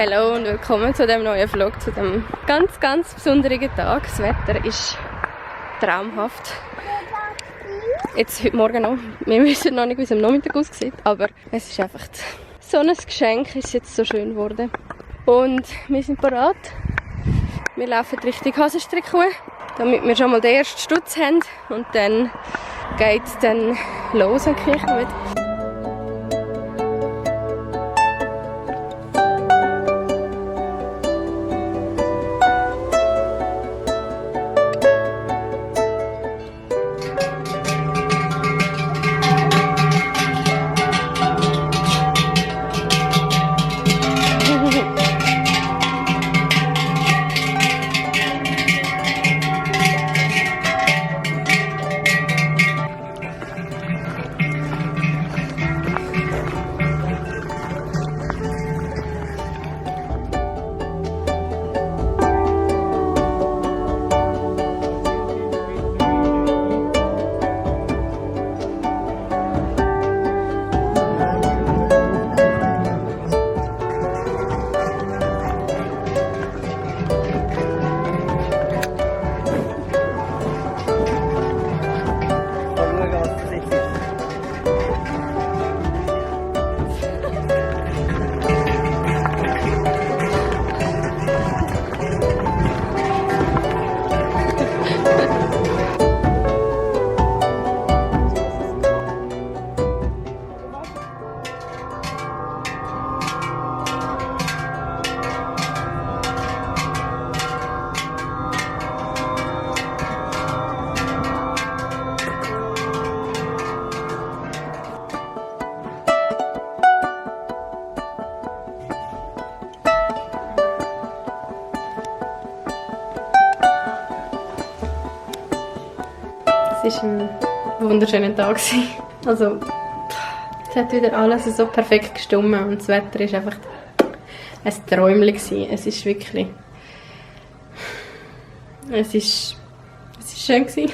Hallo und willkommen zu dem neuen Vlog, zu dem ganz, ganz besonderen Tag. Das Wetter ist traumhaft. Jetzt heute Morgen noch. Wir wissen noch nicht, wie es am Nachmittag aussieht, aber es ist einfach so ein Geschenk, ist jetzt so schön geworden. Und wir sind bereit. Wir laufen Richtung Hasenstrickkuh, damit wir schon mal den ersten Stutz haben und dann geht es dann los an Kirchenweg. Es war ein wunderschöner Tag. Also, es hat wieder alles so perfekt gestimmt und das Wetter war einfach ein Träumchen. Es ist wirklich... Es ist schön gewesen.